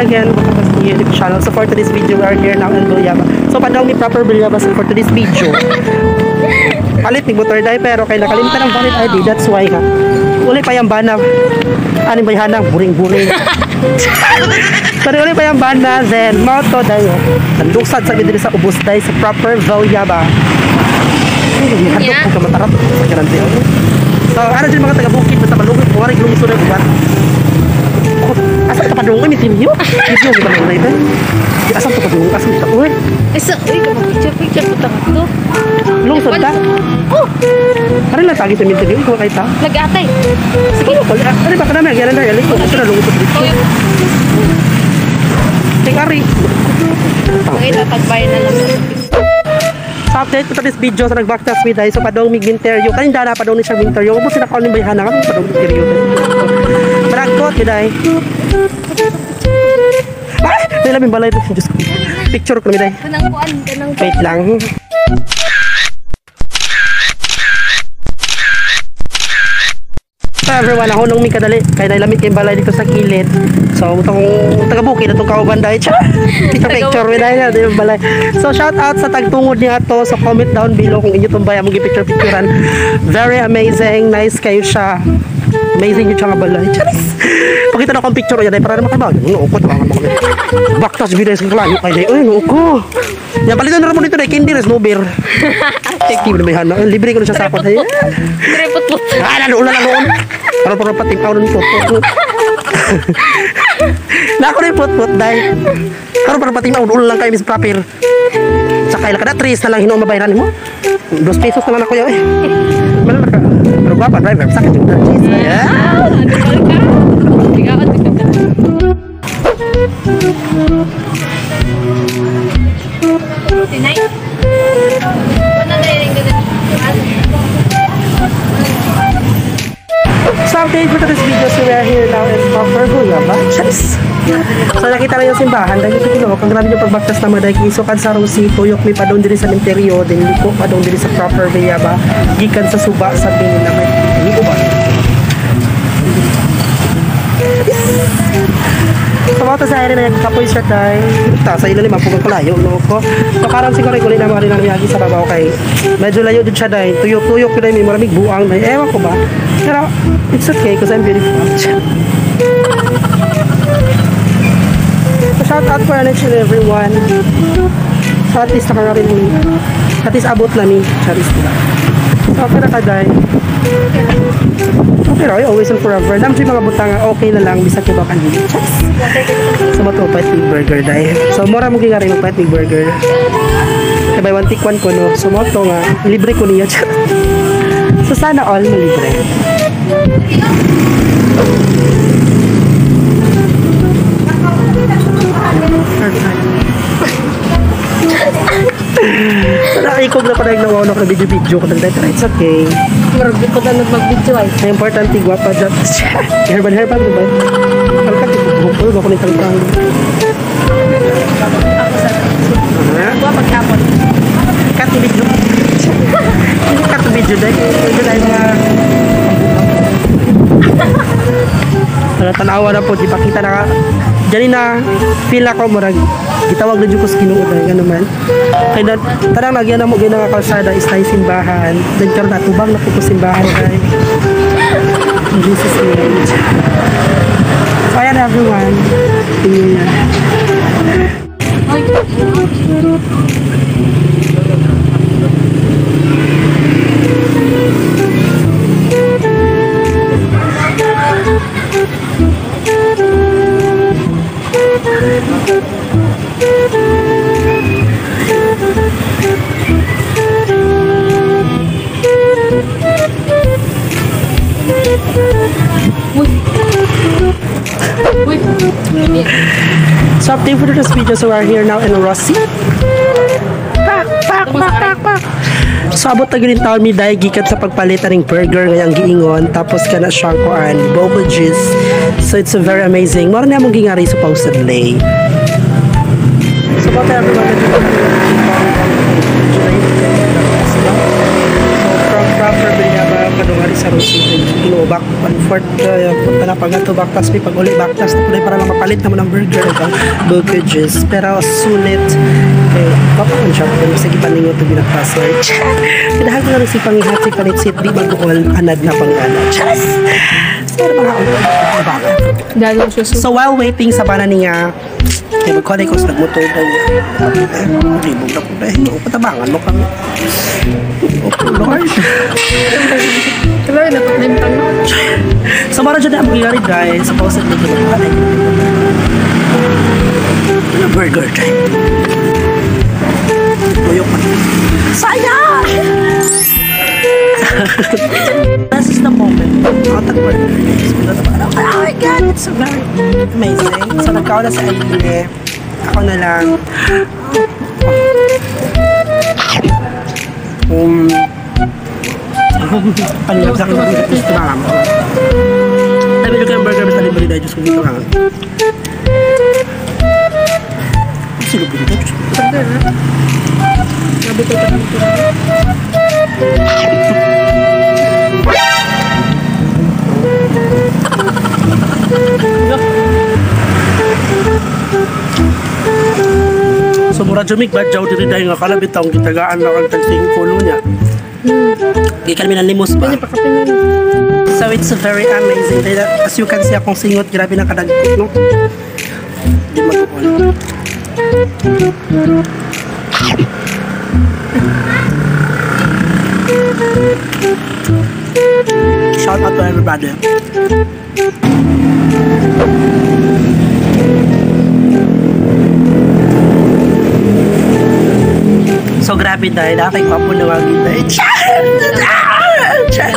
Again, welcome back to YouTube channel. So for today's video, we are here now in Villaba. So padong mi proper Villaba. So for today's video, palit ni motor dai pero kay nakalimutan ang valid ID. That's why ka. Uli pa yung bana. Ano ba yung buring-buring. Sorry, uli pa yung bana. Then, mao to dayo. Nanduksad sa diri sa ubos day sa proper Villaba. Hadlok ko matarap sa kanang. So, ano dyan mga taga-bukid, basta malungkot, buwarig lungsod na buwan. Asa ka padung mi tinyo? Tinyo ba nang ito? Asa ka padung? Asa ka? Uy. Asa uy ka picture picture ko to. Lungsod ta? Oh. Ari lang tagi sa mintinyo ko kay ta. Lagatay. Sige, ari ba kana may gyala na gali ko ito na lungsod dito. Ting ari. Okay, tatagbay na lang. So update ko to this video sa nagbaktas mi dahil so padong mig minteryo kanin dana padong ni siya minteryo ubos sila kaon ni bayhana kan padong minteryo. Baragkot mi dai. Ay, may labing balay Diyos ko. Picture ko mi dai. Kanang kuan, kanang wait lang. So everyone, ako nung mi kadali kay nailamit kay balay dito sa kilid. So itong taga-bukid atong kauban dai. Picture picture mi dai na di balay. So shout out sa tagtungod niya to. So comment down below kung inyo tong bay among gi-picture picturean. Very amazing, nice kayo siya. Amazing yung nga balay. Charis. Pakita na akong picture yan para naman kayo. No ko tawangan mo kami. Baktas video sa kalayo kay dai. Uy, no ko. Yan palitan na mo dito dai candy res no beer. Sige na may hana. Libre ko na siya sa ako. Tripot-pot. Ah, nalulan na noon. Para para pati pa nun put. Na ako rin put-put dai. Karon para pati ulan lang kay Miss Proper. Sa kaila kada tres na lang hinuon mabayaran mo. 2 pesos na lang ako eh. Meron ka. Pero gwapa driver sakit yung cheese. Yeah. So update for today's video, so we are here now in proper Villaba. Charis! So nakita na yung simbahan dahil ito kilo, kung grabe yung pagbaktas na mga dahil sukad sa Rusi, tuyok may padong diri sa Minterio, din liko padong diri sa proper Villaba, gikan sa suba sa Binila may hindi ba? So mga sa area na kapoy siya kay ta sa ilalim ang pugang kalayo no ko. So karon siguro uli na mga rin ang sa babaw kay medyo layo jud siya dai. Tuyok-tuyok jud may maraming buang may ewan ko ba. Pero it's okay because I'm beautiful. So shout out for each and everyone. So at least nakakarin mo. At least abot na mi. Charis diba? So okay na ka dai. Okay ra, always and forever. Dam siya mga butang okay na lang bisag kibaw kanina. Charis. So mo to pet big burger dai. So mura mo gingari mo pet big burger. Kay buy one take one ko no. So mo to nga libre ko niya. So sana all malibre. So nakaikog na parang nawaw na video-video ko dahil pero it's okay. Marag ko na nag-video ay. Ang importante gwapa dyan. Herban herban diba? Ang katipog ko ba ko nitang tang. Ako sa Gwa paghapon. Cut video. Cut video dahil medyo dahil mga wala tanawa na po ipakita na dyan na feel ako murag gitawag na dyan ko sa Ginoo dahil gano'n man kay na tanang nagyan na mo ganang kalsada is tayo simbahan then karon atubang na po ko simbahan dahil in Jesus name. So ayan everyone, tingin na. So update for this video, so we are here now in Rossi. Pak, pak, pak, pak, pak. So abot na ganun taon mi dahil gikan sa pagpalitan ng burger ngayang giingon. Tapos ka na siyang kuan, boba juice. So it's a very amazing. Mara na mong gingari supposedly. So about everyone, so from proper Villaba, padungari sa Rossi. Ginoo, back and forth punta na pag ato Baktas, may pag uli Baktas na para lang mapalit naman ang burger ug ang bookages. Pero sulit kay papaon siya pero sige paningot ug binaktasay. Pinahan ko na rin si pangihat si panitsit di mag-uol anad na pangana. Charas! Pero mga bakit? Dalo siya. So while waiting sa bana niya, kay magkuha ko sa nagmotor daw niya. Eh, libog na ko dahil. Patabangan mo kami. Oh, Lord. Kailangan na paglimtan mo. So, mara dyan na ang mangyayari, guys. Supposedly, kinukuha na yung burger time. Tuyok pa. Sayang! This is the moment. Out burger. Oh my God, it's so very amazing. So, nagkaon na sa Aline. Ako na lang. Panlap sa akin ng gusto na lang. Sabi ko yung burger basta libre dahil Diyos ko dito lang. Sino ba dito? Diyos ko. Grabe ko ito. So mura jumik ba jaw diri dahil nga kalabit taong gitagaan na kang tag 5 niya. Di kami nanlimos ba? So it's very amazing. As you can see, akong singot, grabe na kadagko, no? Di mag-uol. Shout out to everybody. So grabe dahil nakakikwapo na wag dahil. Char! Char!